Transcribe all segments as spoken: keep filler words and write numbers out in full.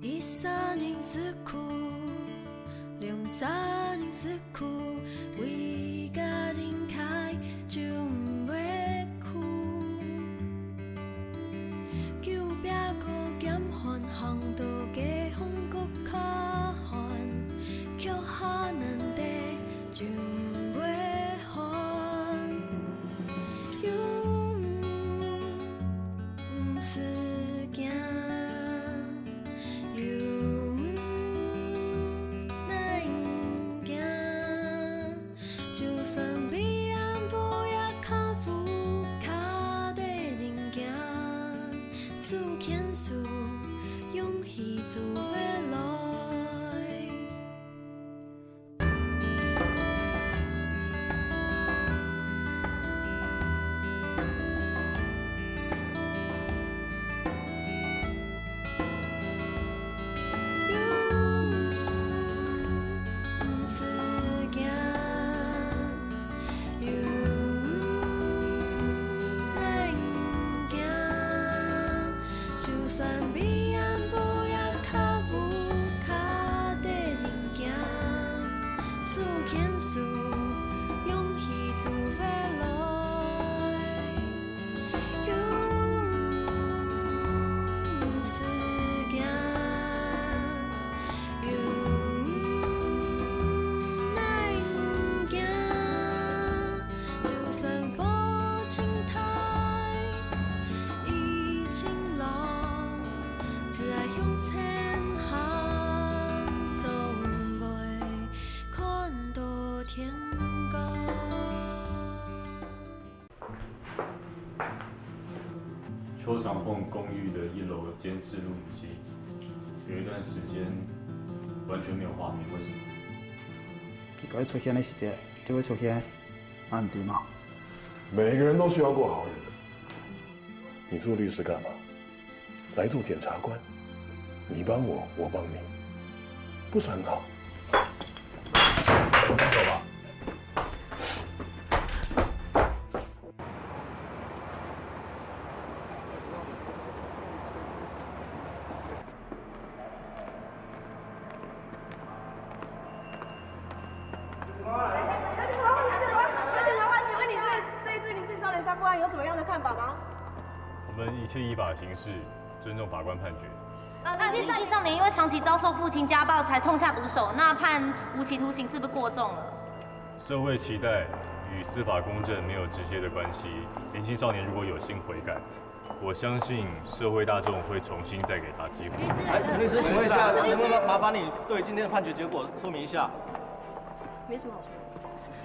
一儕人失去，兩儕人失去，為家庭開就毋會哭。久壁過減寒，行到街風過較寒，卻下難得就毋會寒。又毋使驚， 又毋免驚，就算彼暗晡夜較烏，較得人驚，手牽手，勇氣就會來。 又毋使驚，又毋免驚，就算彼暗晡夜較烏，較得人驚，手牽手，勇氣就會來。 又毋使驚，又毋免驚，就算風盡大，雨盡落，只愛向前行，總會看到天光。 邱長鳳公寓的一樓監視錄影机，有一段時间完全没有画面，为什么？佢可以出現个時節，就會出現，啊，毋對嘛？每一个人都需要过好日子。你做律师干嘛？来做检察官，你帮我，我帮你，不是很好？走吧。 请问你对这一次林姓少年杀夫案有什么样的看法吗？我们一切依法行事，尊重法官判决。那林姓少年因为长期遭受父亲家暴才痛下毒手，那判无期徒刑是不是过重了？社会期待与司法公正没有直接的关系，林姓少年如果有心悔改， 我相信社会大众会重新再给他机会。哎，陈律师，请问一下，能不能麻烦你对今天的判决结果说明一下？没什么好说的。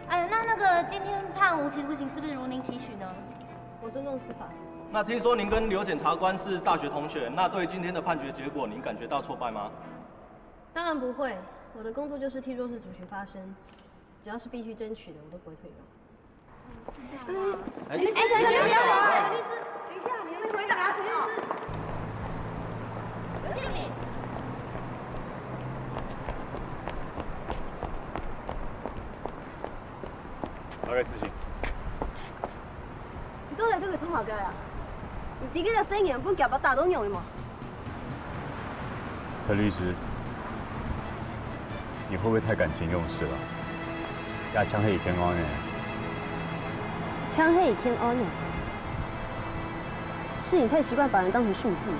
哎，那那个今天判无期徒刑是不是如您期许呢？我尊重司法。那听说您跟刘检察官是大学同学，那对今天的判决结果，您感觉到挫败吗？当然不会，我的工作就是替弱势族群发声，只要是必须争取的，我都不会退让。 哎，哎，陈律师，等一下，你还没回答，陈律师。刘建明。大概事情。你到底在做麼个啊？你知這个細人分家暴打到仰仔無？ 陳律師，你會不會太感情用事了？也淨係一件案呢。淨係一件案呢？是你太習慣把人當成數字。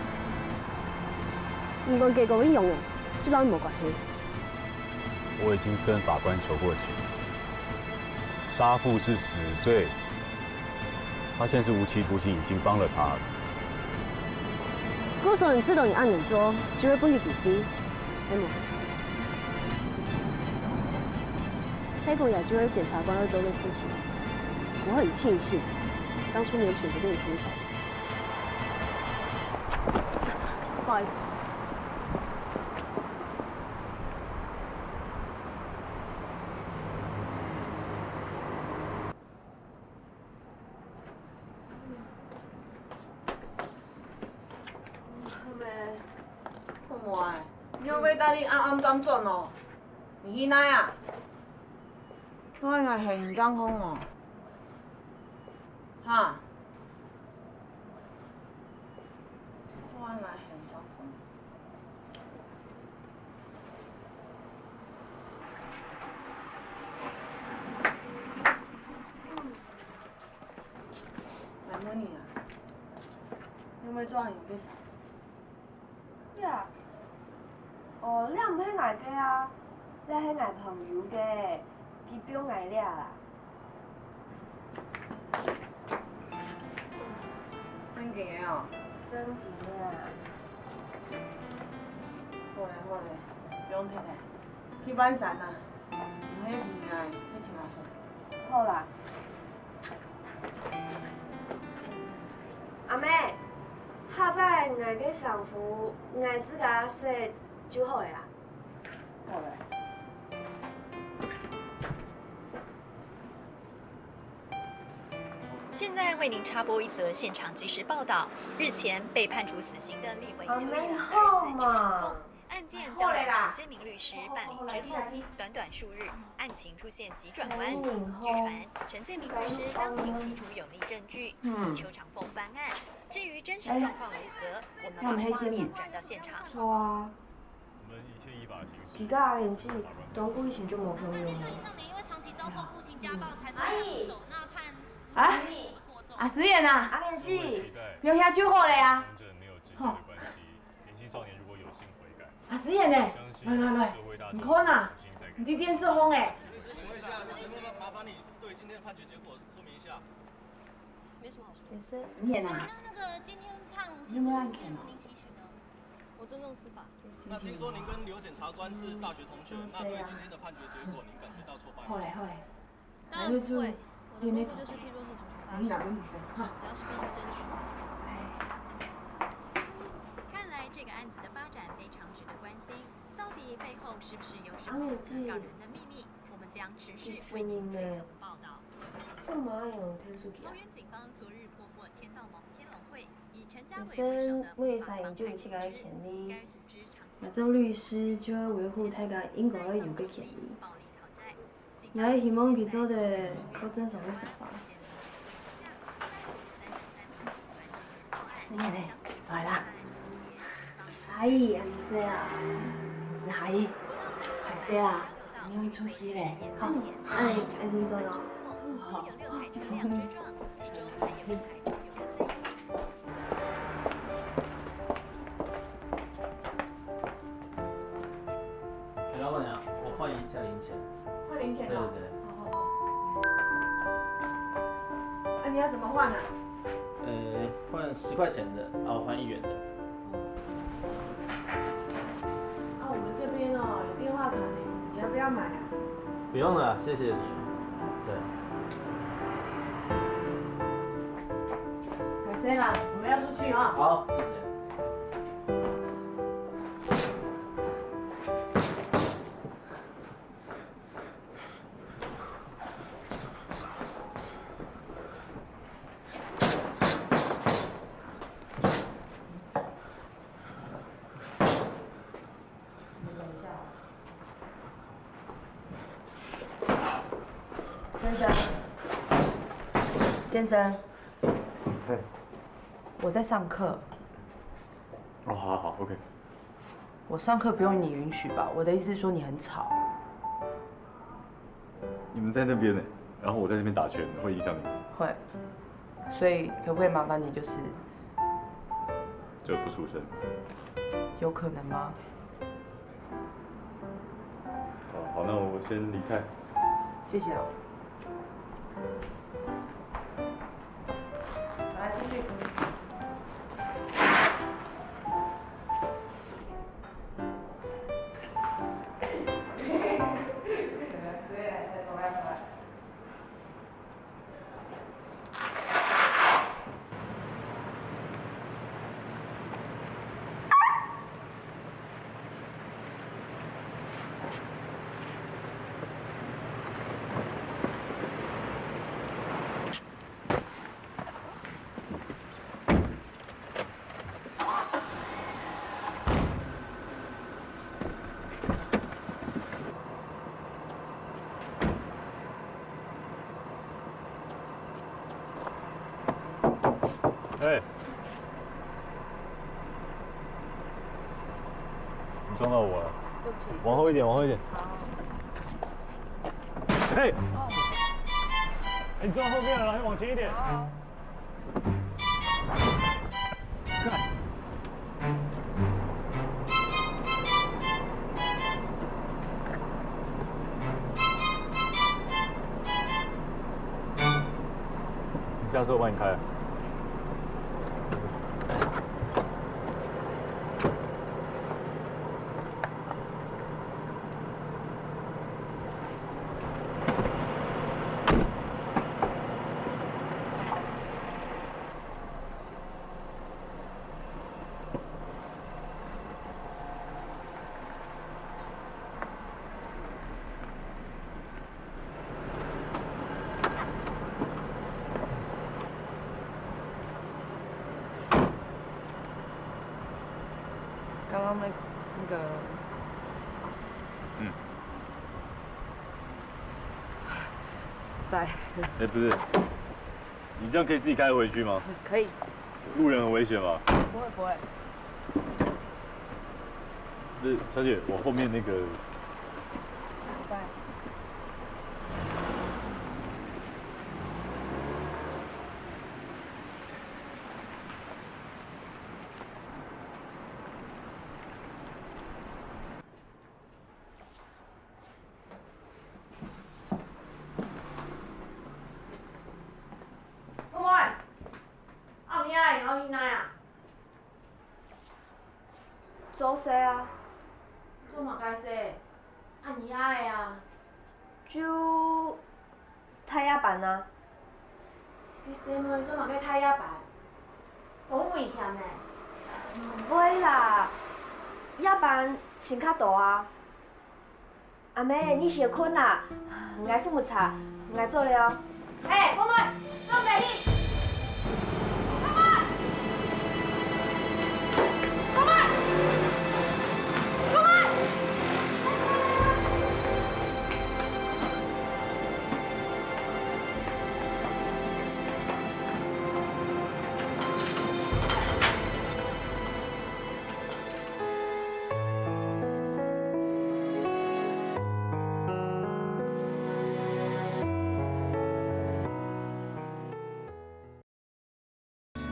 毋管結果會仰仔，這摎你無關係。我已經跟法官求過情，殺父是死罪， 他現在是無期徒刑，已經幫了他了。故所你知道你恁樣做，就會分佢機會，係無？結果也就係檢察官會做个事情。我很慶幸，當初沒有選擇跟你同台。不好意思。 阿妹，做麼个？你又會帶你暗暗當中哦？你去哪啊？我應該很當空哦。哈？我應該很當空。問你啊，你有無做恁樣个衫？這啊？哦，這毋係𠊎个啊，這係𠊎朋友个，佢分𠊎這啦。正經个哦？正經个啊。好咧，好咧，毋用忒咧。去換衫啊，毋係你愛，你請阿叔。好啦。 阿姆，下擺𠊎个衫褲𠊎自家洗就好了啦。好了。現在為您插播一則現場即時報導：日前被判處死刑的立委邱奕琰再次出庭，案件交由陳建明律師辦理之後，短短數日，案情出現急轉彎。據傳，陳建明律師當庭提出有力證據，要求長 報翻案。至於真實狀況如何，我們把畫面轉到現場。錯啊。我們一切依法行事。佢佮阿蓮姊當久以前就無朋友了。青少年因為長期遭受父親家暴，才投降自首，那判無期徒刑是不是過重？啊，阿思遠啊，阿蓮姊，毋用遐就好了啊。吼。聯繫少年如果有心悔改，阿思遠呢？來來來，你看啊，你在電視上欸。請問一下，能不能麻煩你對今天的判決結果說明一下？ 沒什麼好說。也是。你也拿。那那個今天判無期徒刑是不是如您期許呢？我尊重司法。那聽說您跟劉檢察官是大學同學，那對今天的判決結果，您感覺到挫敗嗎？好嘞，好嘞。當然不會，我的工作就是替弱勢族群發聲，你哪个女生哈？只要是必須争取。哎。看來這個案子的發展非常值得關心，到底背後是不是有什麼不可告人的秘密？我們將持續為您追蹤報導。做麼个用天數機啊？桃園警方昨日破獲天道盟天龍會，以陳家偉為首的模仿幫派組織，該組織長期 那做律師就愛維護大家應該愛有个權利。𠊎希望佢做得過正常个生活。係呢，來啦。阿姨，阿姨，係啊，係阿姨，壞勢啦，你愛出去咧，好，哎，愛先走咯。好。哎，老闆娘，我換一下零錢。換零錢的哦？對，對，對。好，好，好。那你要怎麼換啊？呃，換十塊錢的，啊，我換一元的。 啊，我們這邊哦，有電話卡呢，你要不要買啊？不用了，謝謝你。對。海生啊，我們要出去哦。好，謝謝。 先生，先生，嘿。我在上課。哦，好，好，OK。我上課不用你允许吧？我的意思是說你很吵。 你們在那邊呢，然後我在這邊打拳，會影響你們？會，所以可不可以麻煩你就是就不出聲？有可能嗎？好，好，那我先離開。謝謝哦。 哎。你撞到我了。對不起。往後一點，往後一點。好。哎。哦。哎，你撞後面了，你往前一點。好。你下车，我帮你开。 刚刚那，那个，嗯。在。哎，不是，你这样可以自己开回去吗？可以。路人很危险吗？不会，不会。不是，小姐，我后面那个。在。喂，暗夜你去哪啊？做事啊。做麼个事？暗夜个啊？就大夜班啊。你細妹做麼个大夜班？當危險呢！毋會啦，夜班請假多啊。 阿姆，你歇睏啦，𠊎赴毋掣，𠊎走了。嘿，妹妹，做麼个去？妹妹！妹妹！妹妹！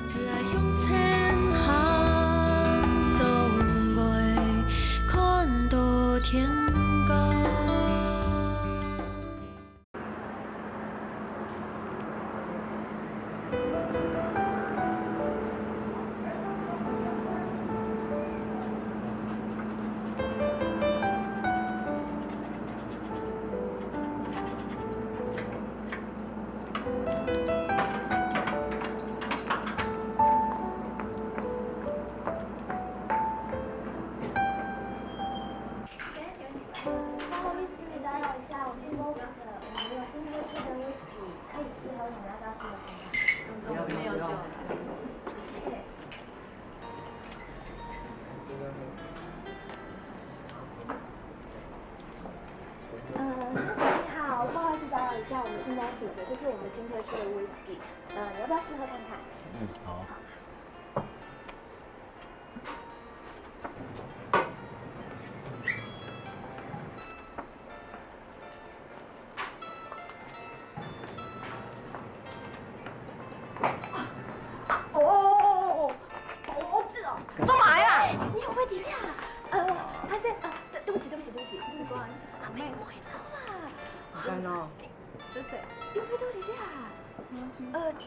只愛向前行，總會看到天光。 不好意思，打扰一下，我是 Moffitt 的，我们有新推出的 whisky，可以试喝，你们要不要试喝看看？不用，不用，不用。谢谢。呃，先生你好，不好意思打扰一下，我们是 Moffitt 的，这是我们新推出的 whisky，呃，你要不要试喝看看？嗯，好。 哦，哦，哦，哦，哦，哦，哦，哦，做麼个啊？你有會滴啊？呃，歹勢，呃，對不起，對不起，對不起，對不起。啊，沒有啦。真的哦。這是，有會滴啊？沒關係。呃，這是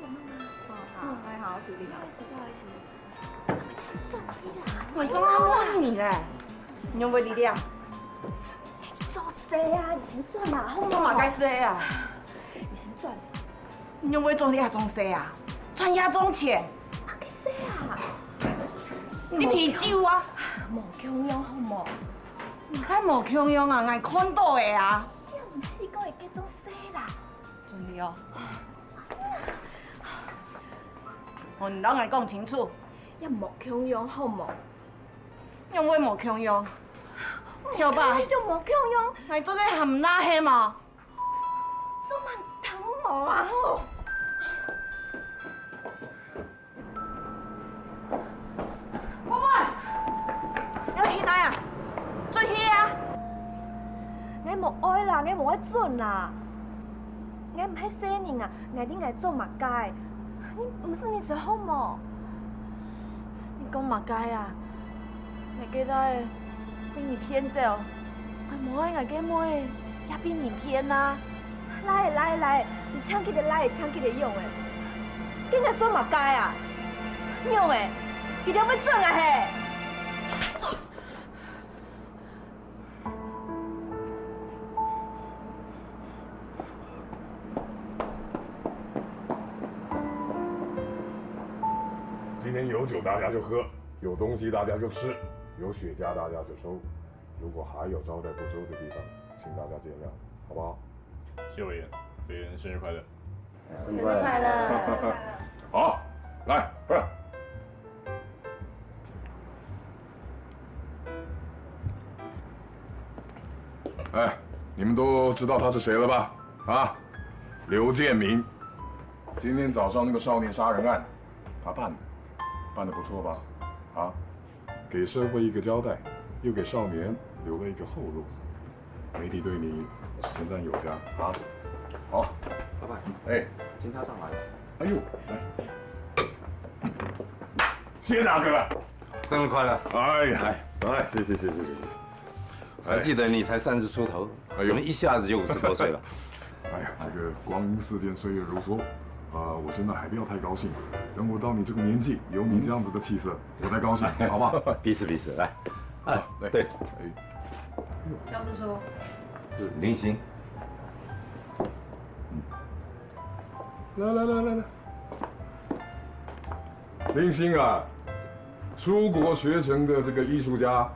我媽媽。哦，好，嗯。那好好處理哦。不好意思，不好意思。 轉去啦。我從來問你嘞，你有無力量？做事啊，你先轉啦，好無？做麼个事啊？你先轉。你有無做這種事啊？賺這種錢？啊，該事啊。你啉酒啊？無共樣好無？哪會無共樣啊？𠊎看到个啊。這毋係講會叫做事啦。真的哦。 哦，你摎𠊎講清楚。也無共樣好無？仰會無共樣？頭擺就無共樣。𠊎做个還毋罅係無？都蠻聽無啊吼！ 寶貝，你愛去哪啊？轉去啊！𠊎無愛啦，𠊎無愛轉啦。𠊎毋係細人啊，𠊎知𠊎做麼个。你毋使你就好無？你講麼个啊？𠊎个倈仔分人騙走，𠊎無愛𠊎个妹也分人騙啊！來來來，你搶佢个來，搶佢个用誒！跟𠊎說麼个啊？用誒！佢兜會準啊嘿！ 今天有酒大家就喝，有东西大家就吃，有雪茄大家就抽。如果还有招待不周的地方，请大家见谅，好不好？谢委员，委员生日快乐！生日快乐！好，来，喝。哎，你们都知道他是谁了吧？啊，刘建明。今天早上那个少年杀人案，他办的，办的不错吧？啊，给社会一个交代，又给少年留了一个后路。媒体对你称赞有加啊！好，老板，哎，警察上来了。哎呦，来，谢谢大哥。生日快乐！哎呀，哎，谢谢谢谢谢谢。还记得你才三十出头，哎呦怎么一下子就五十多岁了？哎呀，这个光阴似箭，岁月如梭。啊，我现在还不要太高兴，等我到你这个年纪，有你这样子的气色，我再高兴，好不好？彼此彼此，来，啊，对，哎，教授说，是林星，来来来来来，林星啊，出国学成的这个艺术家，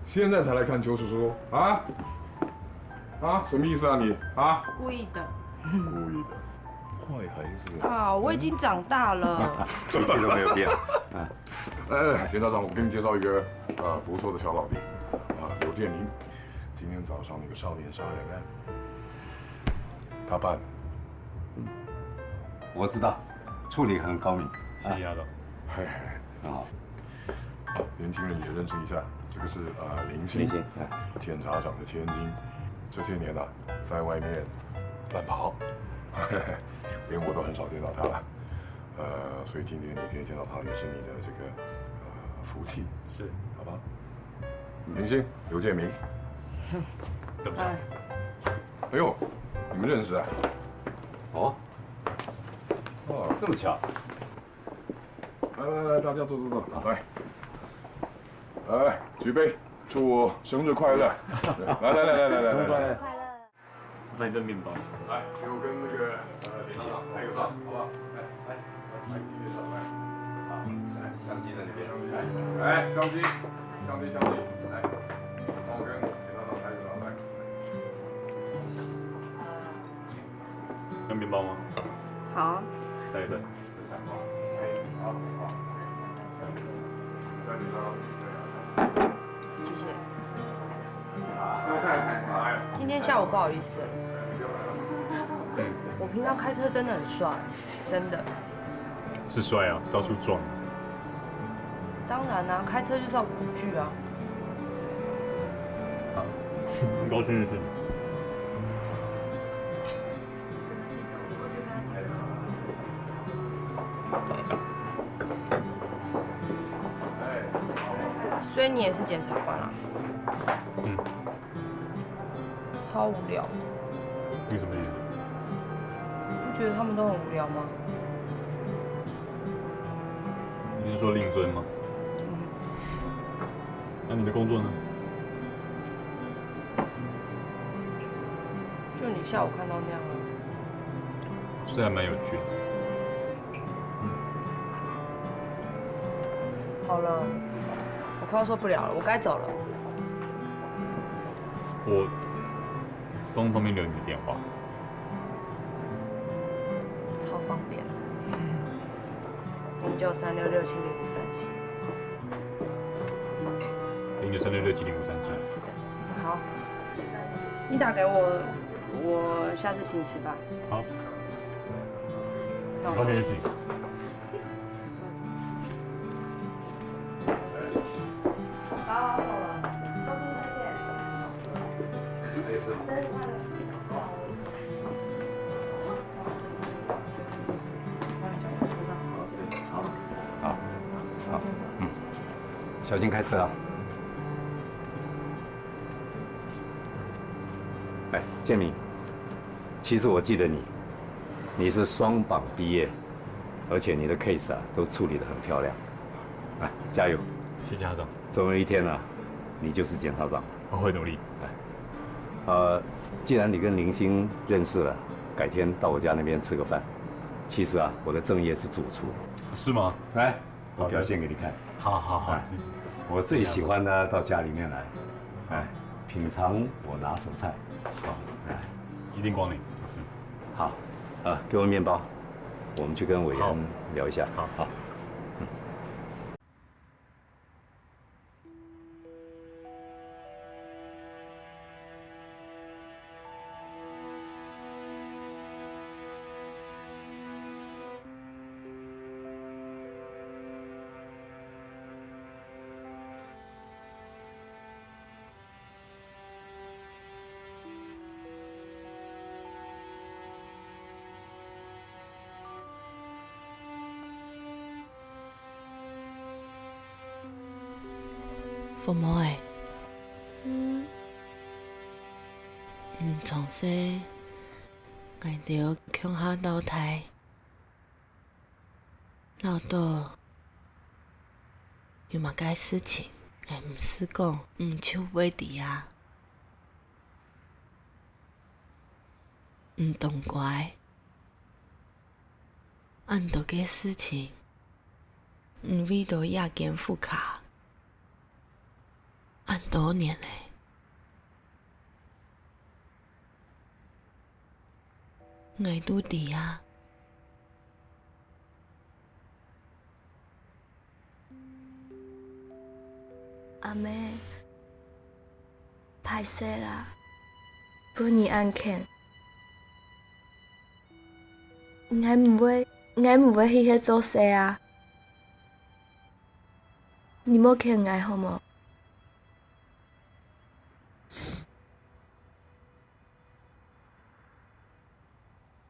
现在才来看邱叔叔啊？啊，什么意思啊你啊？故意的。故意的，坏孩子。啊，我已经长大了。一切都没有变。哎，检察长，我给你介绍一个呃不错的小老弟啊，刘建明。今天早上那个少年杀人案，他办的。我知道，处理很高明。谢谢大家。嘿嘿，很好。好，年轻人也认识一下，这个是呃林星，林星哎检察长的千金，这些年啊，在外面乱跑，连我都很少见到他了。呃，所以今天你可以见到他，也是你的这个呃福气，是，好吧？林星，刘建明。怎么样？哎呦，你们认识啊？哦，哦，这么巧。来来来，大家坐坐坐，来，来举杯，祝我生日快乐！来来来来来来来来，那一份面包。来，给我跟那个呃检察长拍个照，好不好？来来来，来，来，来，相机在那边。来，来，相机，相机，相机，来，帮我跟检察长拍个照，来。要面包吗？好，带一份。谢谢。今天下午不好意思了，我平常开车真的很帅，真的。是帅啊，到处撞。当然啦、开车就是要无惧啊。很高兴认识你。所以你也是检察官啊？嗯，超无聊。你什么意思？不觉得他们都很无聊吗？你是说令尊吗？嗯，那你的工作呢？就你下午看到那样啊。是还蛮有趣的。好了，我快要受不了了，我该走了。我方不方便留你的电话？超方便。零九三六六七零五三七。零九三六六七零五三七。是的，好，你打给我，我下次请你吃饭。好，那我高兴认识你。好，我走了，教授再见。也是。生日快乐。 我小心开车啊！哎，建明，其实我记得你，你是双榜毕业，而且你的 case 啊都处理得很漂亮，哎，加油！谢谢家长。总有一天啊，你就是检察长。我会努力。哎，呃，既然你跟林星认识了，改天到我家那边吃个饭。其实啊，我的正业是主厨。是吗？来，我表现给你看。好好好，哎，谢谢。我最喜欢的到家里面来，哎，品尝我拿手菜。好，哎，一定光临。好，呃，给我面包，我们去跟委员聊一下。好，好。福妹，嗯，從細，𠊎兜共下到大。 老豆，有麼个事情，𠊎毋使講，你就會知啊。你當乖，恁多个事情，你為著這間屋下，恁多年了。 𠊎都知啊。阿姆，歹勢啦，分你恁譴。𠊎毋會，𠊎毋會去歇做事啊。你莫譴𠊎好無？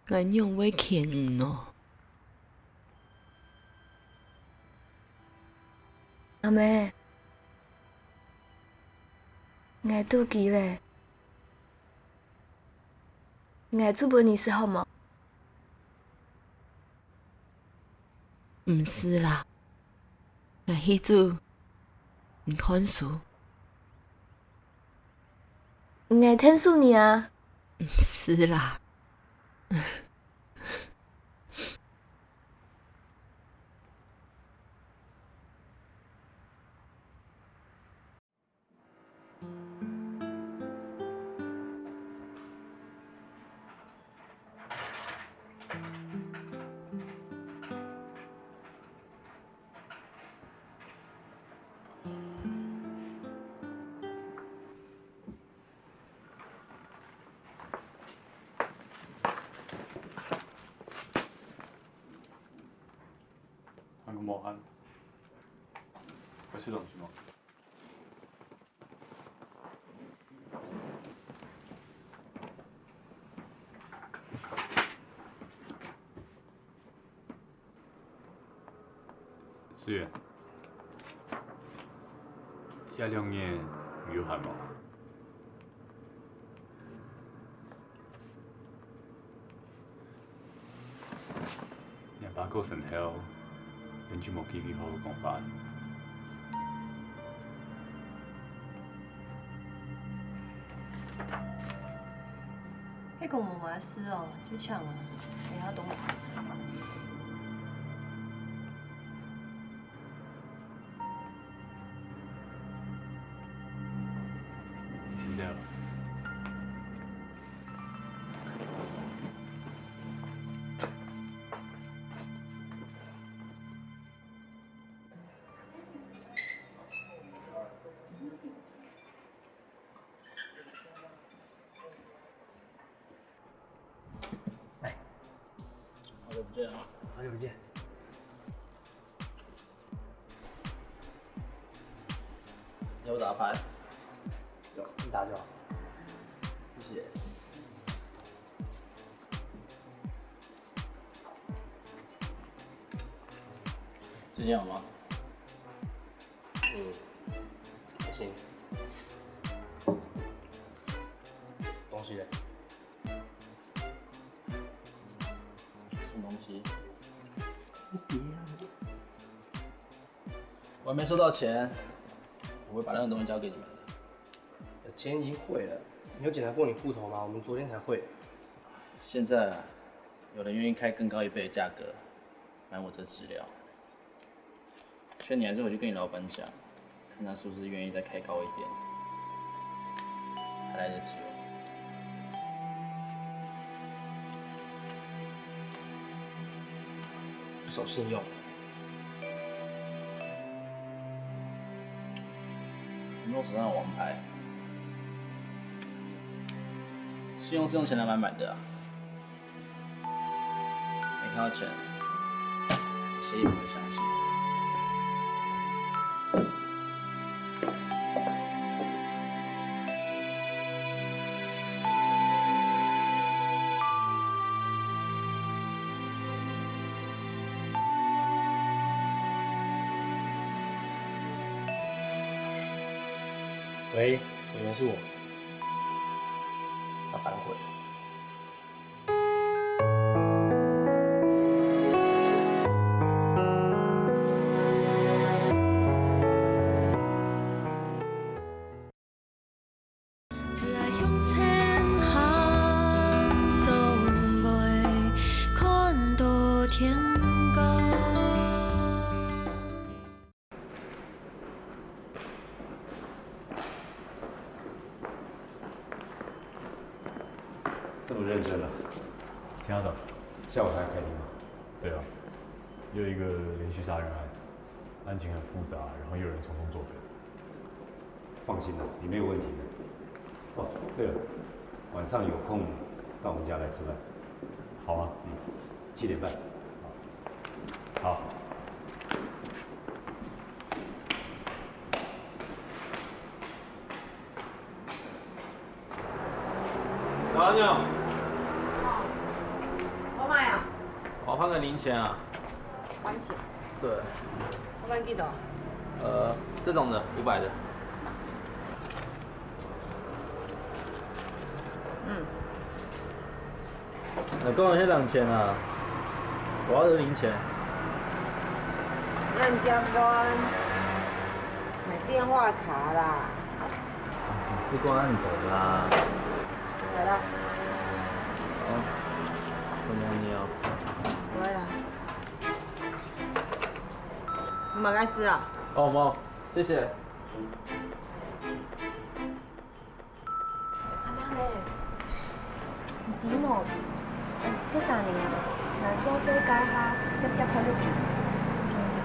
𠊎仰會譴你呢？阿姆，𠊎肚飢咧，𠊎煮分你食好無？ 毋使啦，𠊎去煮，你看書。𠊎𢯭手你啊。毋使啦。 還無閒，愛食東西無？ 思遠，這兩日你有閒無？ 若爸過身後，𠊎就無機會好好講話。係講無麼事哦，就請啊，𠊎愛等。 現在了。 哎，好久不见啊！好久不见。要不打牌？有，你打就好。谢谢。最近好吗？嗯。东西嘞？什么东西？你别啊！我还没收到钱，我会把那个东西交给你们的。钱已经汇了，你有检查过你户头吗？我们昨天才汇。现在啊，有人愿意开更高一倍的价格买我这资料。 劝你还是回去跟你老板讲，看他是不是愿意再开高一点，还来得及哦。不守信用。你看我手上有王牌，信用是用钱来买的啊。 没看到钱，谁也不会相信。喂，委员是我。他反悔。 只愛向前行，總會看到天光。 这么认真啊？钱阿长，下午还要开庭吗？对啊，又一个连续杀人案，案情很复杂，然后又有人从中作梗。放心啦，你没有问题的。哦，对了，晚上有空到我们家来吃饭。好啊，嗯，七点半。好。好。 老阿娘，我买啊，我换个零钱啊。番茄，对，我买几多？呃，这种的，五百的。嗯，我讲的是零钱啊，我要的零钱。那你加关买电话卡啦。是关很多啦。来啦，哦，什么你要？来啦。你买该吃啊？哦，没，谢谢。阿娘嘞，你知无？這三年啊，咱做事該下接接看落去，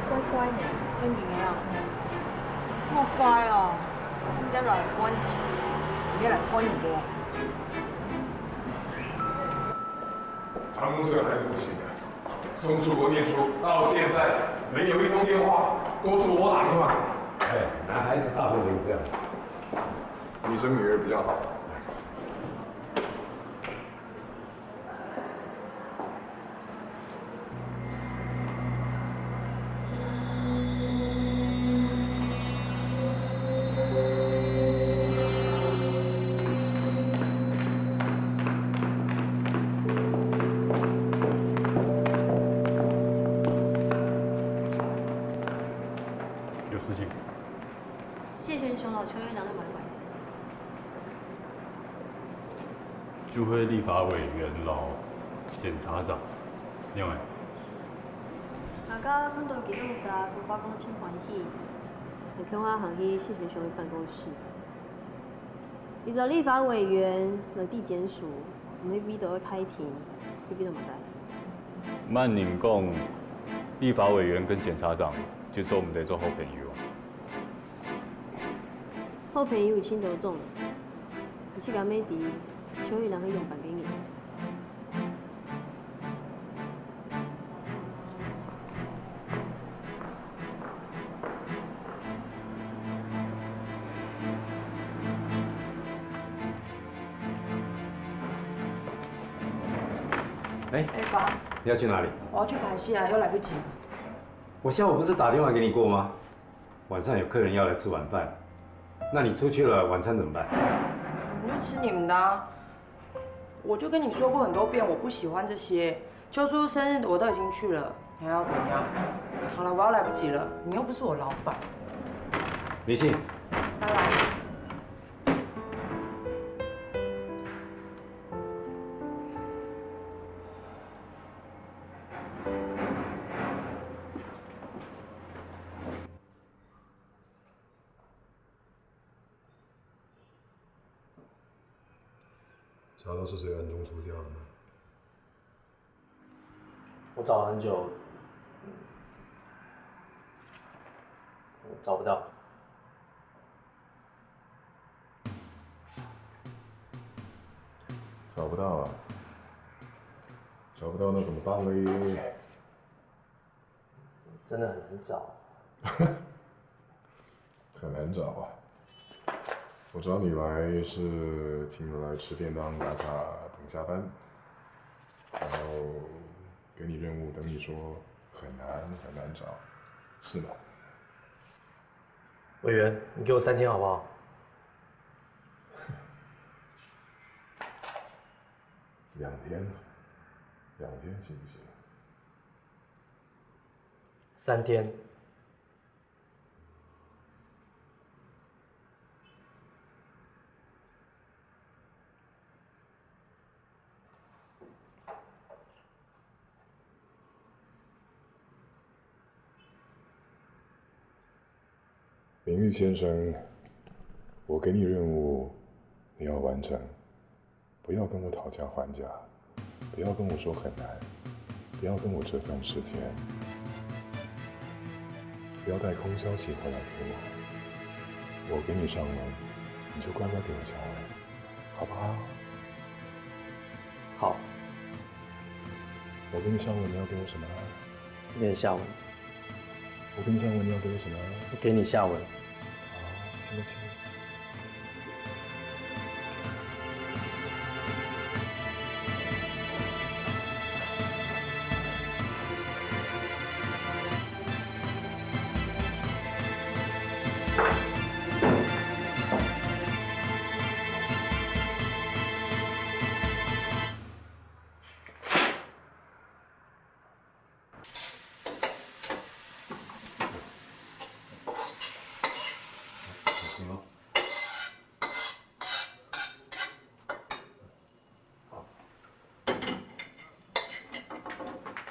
怪怪呢。真的啊？莫怪哦，人家來管錢，你也來管人家。长工这个孩子不行啊，送出国念书到现在没有一通电话，都是我打电话给他。哎，男孩子大不了这样。你生女儿比较好。有事情。谢全雄摎邱玉良个麻烦。就係立法委員摎檢察長，另外。大家看到佢兩儕，感覺講真歡喜，就共下行去謝全雄个辦公室。 一个立法委員來地檢署，毋係為著愛開庭，係為著麼个？慢人講，立法委員跟檢察長就做毋得做好朋友啊。好朋友有真多種，你自家乜知，像有人去用辦个人。 哎，哎，爸，你要去哪里？我要去拍戏啊，又来不及。我下午不是打电话给你过吗？晚上有客人要来吃晚饭，那你出去了，晚餐怎么办？你就吃你们的啊。我就跟你说过很多遍，我不喜欢这些。秋叔生日我都已经去了，你还要怎样？好了，我要来不及了，你又不是我老板。林信，拜拜。找到是谁暗中出价的吗？我找了很久，嗯，我找不到。找不到啊？找不到那怎么办嘞？真的很难找。很难找啊。我找你来是请你来吃便当打卡等下班，然后给你任务，等你说很难很难找，是吗？委员，你给我三天好不好？两天，两天行不行？三天。林玉先生，我给你任务，你要完成，不要跟我讨价还价，不要跟我说很难，不要跟我折算时间，不要带空消息回来给我。我给你上文，你就乖乖给我下文，好不好？好。我给你上文，你要给我什么？给你下文。我跟你讲，我你要给我什么？我给你下文。好，现在请。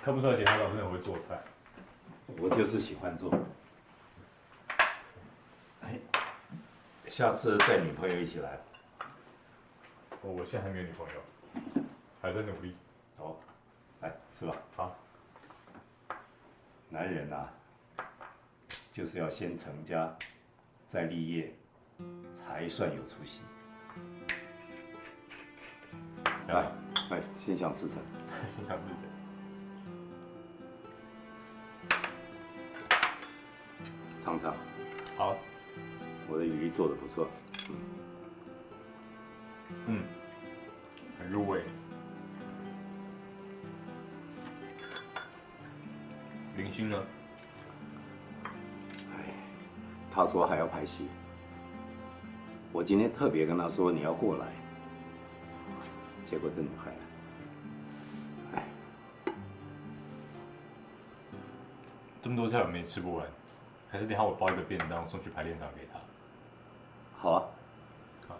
看不出来其他老师很会做菜。我就是喜欢做。哎，下次带女朋友一起来。我我现在还没有女朋友，还在努力。哦，来吃吧。好。男人啊，就是要先成家，再立业，才算有出息。来，来，心想事成。心想事成。尝尝。好。我的鱼做的不错。嗯，很入味。林星呢？哎，他说还要拍戏。我今天特别跟他说你要过来，结果真的坏了。哎，这么多菜我们也吃不完，还是等一下我包一个便当送去排练场给他。好啊。好。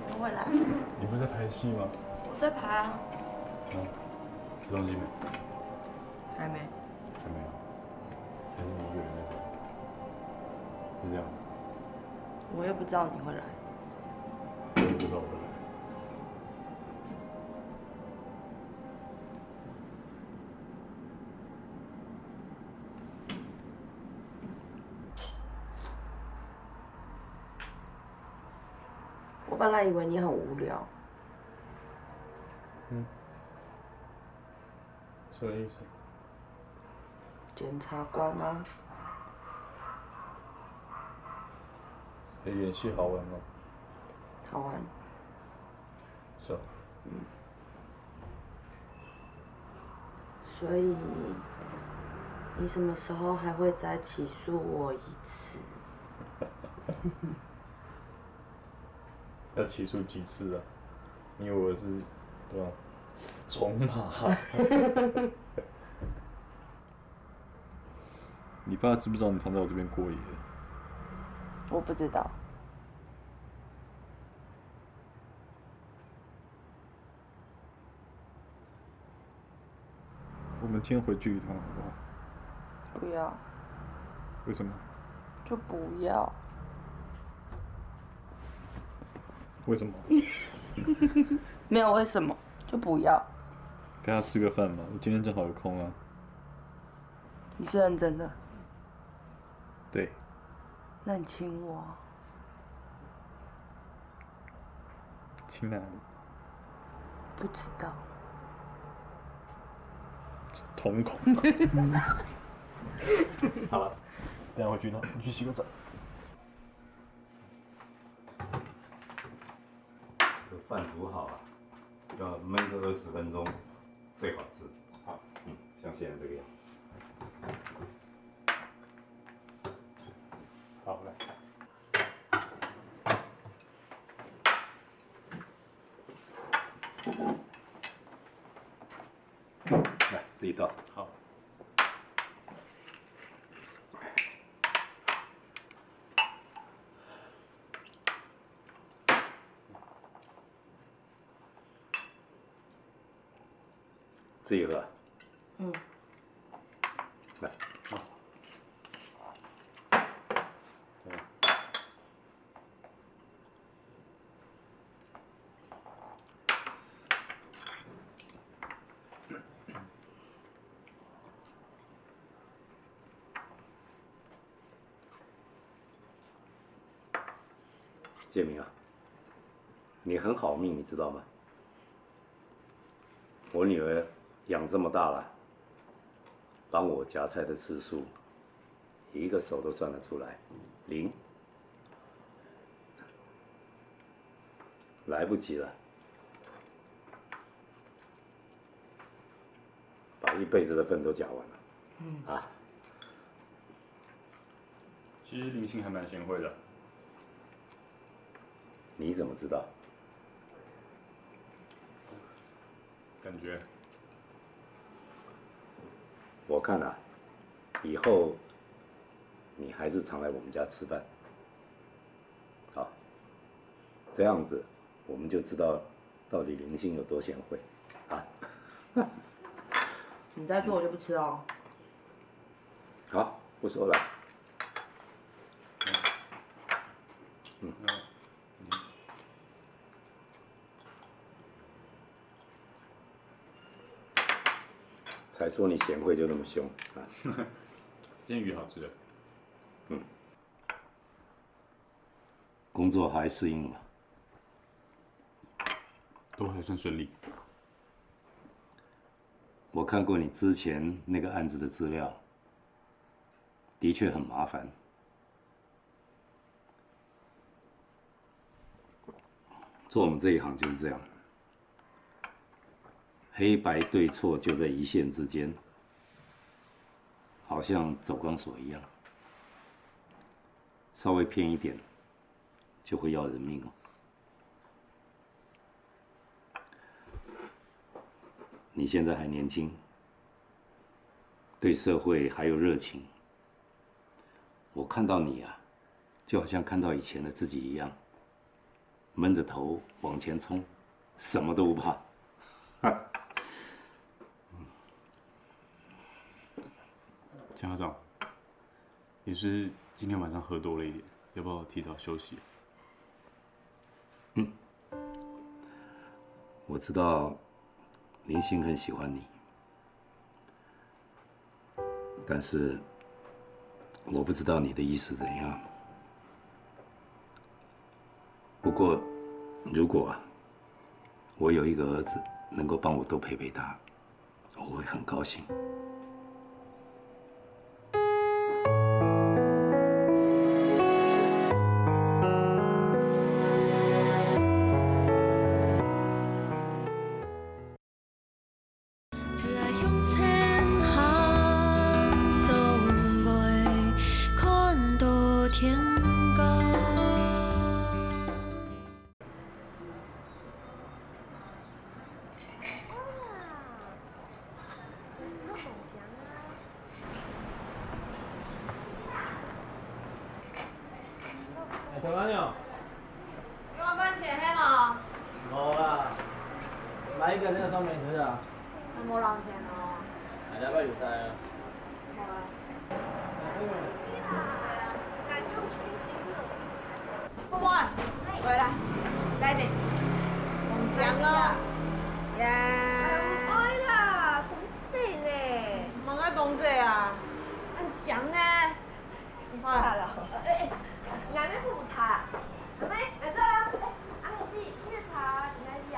怎么会来？你不是在拍戏吗？我在排啊。嗯，吃东西没？还没。还没有。还是你一个人在拍？是这样吗？我又不知道你会来。我也不知道我会来。本来以为你很无聊。嗯，什么意思？检察官啊。陪演戏好玩吗？好玩。是哦。嗯。所以，你什么时候还会再起诉我一次？要起诉几次啊？你以为我是，对吧？种马？你爸知不知道你常在我这边过夜？我不知道。 我们今天回去一趟好不好？不要。为什么？就不要。为什么？没有为什么，就不要。跟他吃个饭嘛，我今天正好有空啊。你是认真的？对。那你亲我啊。 去哪里？不知道。瞳孔。好了，等一下回去呢，你去洗个澡。这个饭煮好了，要焖个二十分钟，最好吃。好。嗯，像现在这个样子。好，来。 来，自己倒。好。自己喝。嗯。来。好。嗯。 建明啊，你很好命，你知道吗？我女儿养这么大了，帮我夹菜的次数，一个手都算得出来，零。来不及了，把一辈子的粪都夹完了。嗯。啊。 其实林星还蛮贤惠的。你怎么知道？感觉。我看啊，以后你还是常来我们家吃饭。好，这样子我们就知道到底林星有多贤惠啊。你再做我就不吃哦。 好，不说了。嗯。才说你贤惠就那么凶啊！今天鱼好吃的。嗯。工作还适应吗？都还算顺利。 我看过你之前那个案子的资料，的确很麻烦。做我们这一行就是这样，黑白对错就在一线之间，好像走钢索一样，稍微偏一点，就会要人命哦。 你现在还年轻，对社会还有热情。我看到你啊，就好像看到以前的自己一样，闷着头往前冲，什么都不怕。江校长，你是不是今天晚上喝多了一点，要不要提早休息？ 我知道林星很喜欢你，但是我不知道你的意思怎样。不过，如果啊，我有一个儿子能够帮我多陪陪他，我会很高兴。 哎，小朋友，给我饭钱，嘿吗？无啦，买一个那个酸梅汁啊。我无零钱哦。哎，要不要有带啊？无啊。 不不，过来，来一点。中奖了。耶！哎啦，公仔呢？吂个公仔啊，恁獎呢？好啦。哎哎，你还没付补茶啦？阿妹，来这啦。哎，阿妹，这你的茶，你来一下。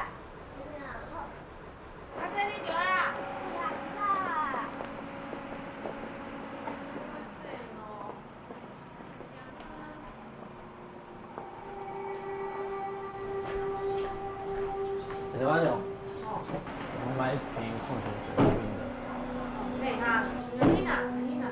啊，这你酒啦。来啦。 小朋友，我们买一瓶矿泉水，冰的。对哈，你拿，你拿。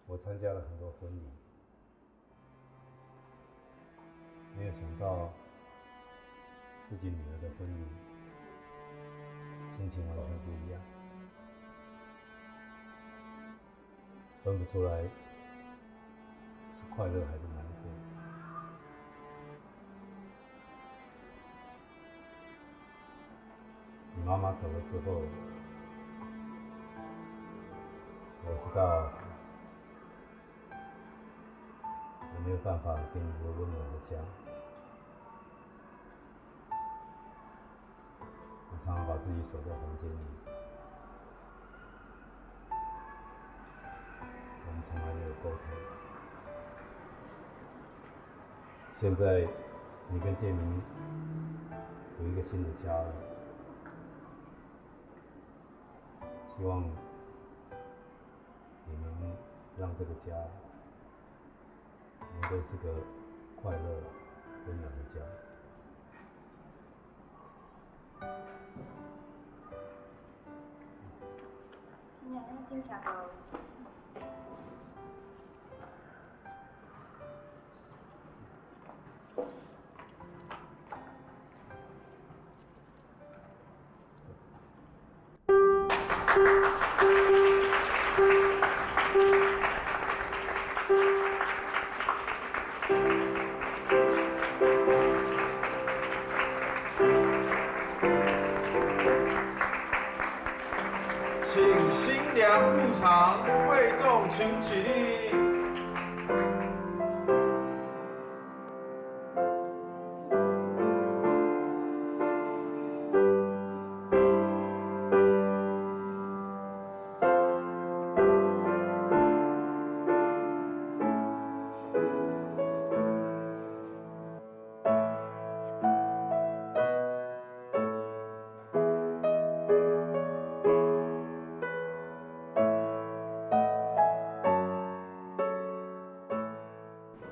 我参加了很多婚礼，没有想到自己女儿的婚礼，心情完全不一样，分不出来是快乐还是难过。 你妈妈走了之后，我知道我没有办法给你一个温暖的家。我常常把自己锁在房间里，我们从来没有沟通。 现在你跟建明有一个新的家了，希望你能让这个家能够是个快乐、温暖的家。新娘要进茶包。 请新娘入场，贵重请起立。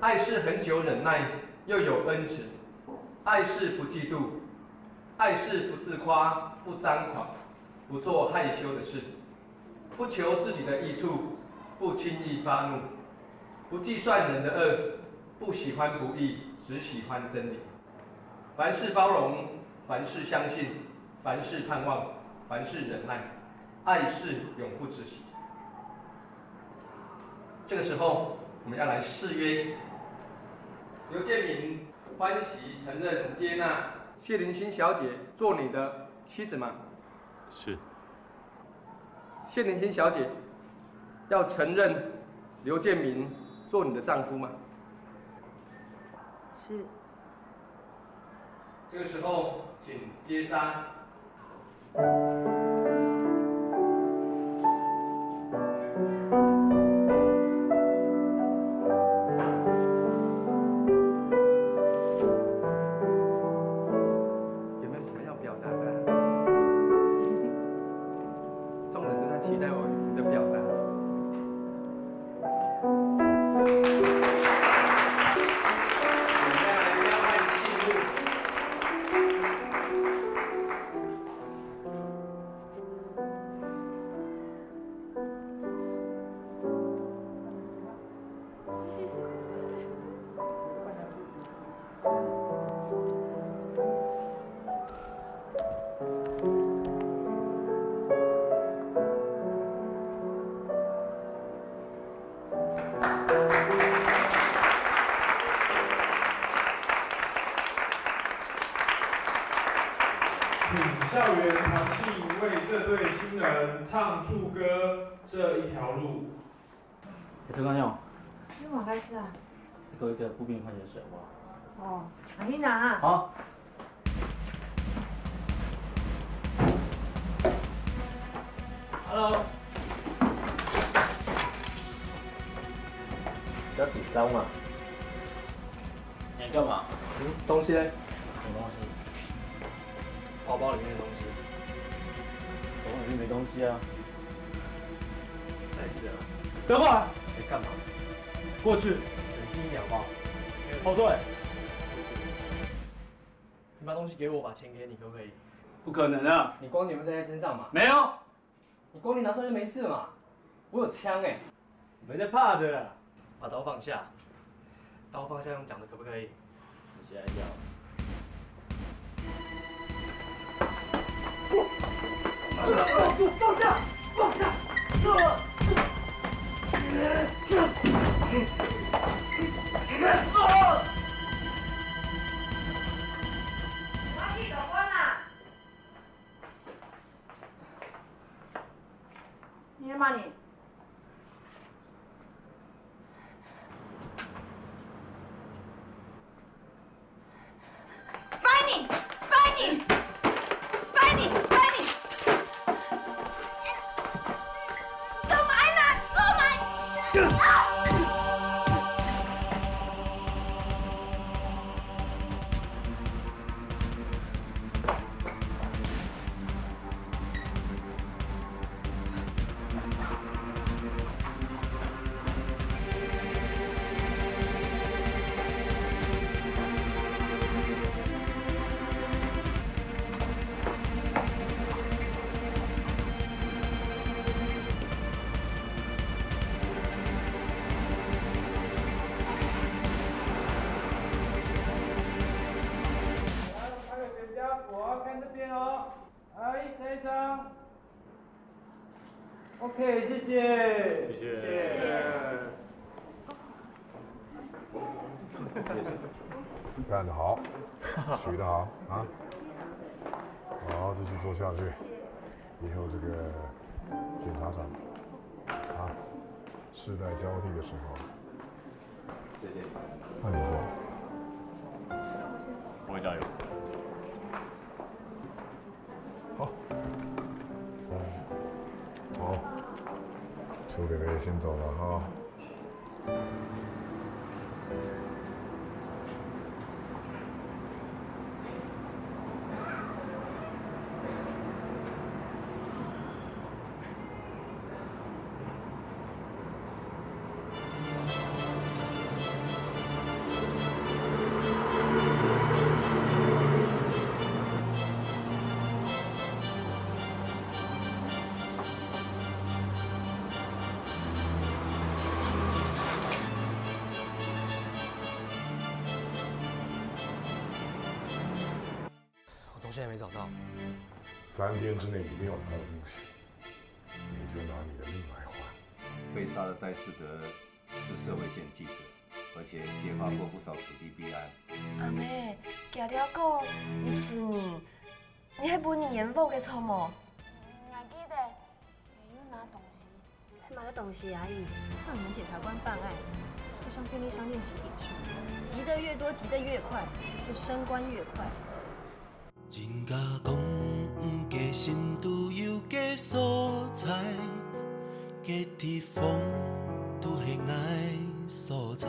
爱是恒久忍耐，又有恩慈。爱是不嫉妒，爱是不自夸、不张狂，不做害羞的事，不求自己的益处，不轻易发怒，不计算人的恶，不喜欢不义，只喜欢真理。 凡事包容，凡事相信，凡事盼望，凡事忍耐，爱是永不止息。这个时候，我们要来誓约。刘建明欢喜承认接纳谢林心小姐做你的妻子吗？是。谢林心小姐要承认刘建明做你的丈夫吗？是。 这个时候，请接杀。請校園團契為這對新人唱助歌這一條路。欸，這个用。用哪个字啊？這个一个不冰塊的水，好不好？哦，拿去拿啊。好。Hello。不要紧张嘛。你干嘛？嗯，东西嘞？什么东西？包包里面的东西。包包里面没东西啊。没事的。不要过来！你干嘛？过去。冷静一点好不好？后退。你把东西给我，我把钱给你，可不可以？不可能啊！你光点会在他身上嘛？没有。你光点拿出来就没事了嘛。我有枪欸。没在怕的啦。把刀放下。刀放下用讲的可不可以？你现在要。放下！放下！你要去哪关啊？你要骂你？ Fighting! Fighting! Fighting! Fighting! Too much! Too much! 来，我们拍个全家福啊，看这边哦。来，这一张。OK，谢谢。谢谢。谢谢。干得好，学得好啊。好，继续做下去。以后这个检察长啊，世代交替的时候，换你做。我会加油。好。好。邱北北先走了哈。 我东西还没找到。三天之内你没有拿到东西，你就拿你的命来换。被杀的戴士德是社会线记者，而且揭发过不少土地弊案。阿妹，佢兜講你食人，你係分人冤枉个著無？嗯，𠊎記得，你有拿東西。係麼个東西啊？阿姨？向你們檢察官辦案，就像便利商店集點數，集得越多，集得越快，就升官越快。 人家講，嗯，个心肚有个所在，个地方都係𠊎所在。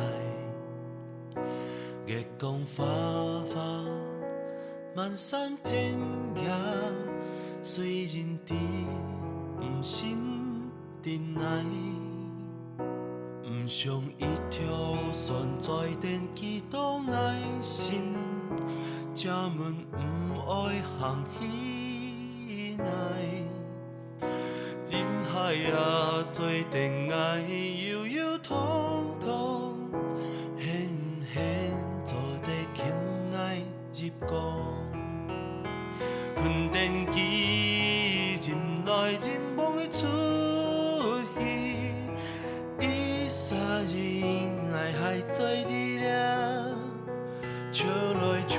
月光花花，滿山遍野，雖然知毋信， 定來，毋想一條船載等幾多愛心，請問毋愛行去哪？人海啊，載等𠊎悠悠堂堂，現毋現做得牽𠊎 入港。困等佢，人來人往个出去，一儕人𠊎還在這，笑來笑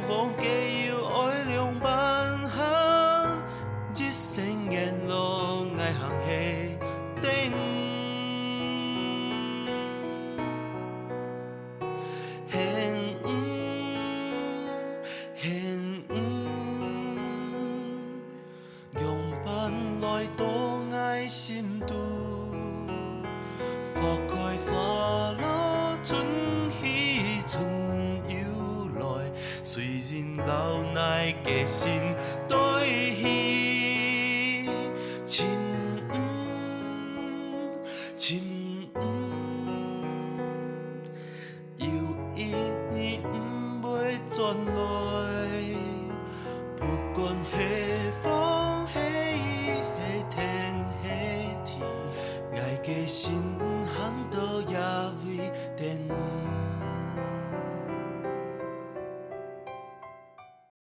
往，加油愛兩班。雖然老衲个心對佢真毋，真毋，有一日毋會轉來。不管係風係雨係天係地，𠊎个心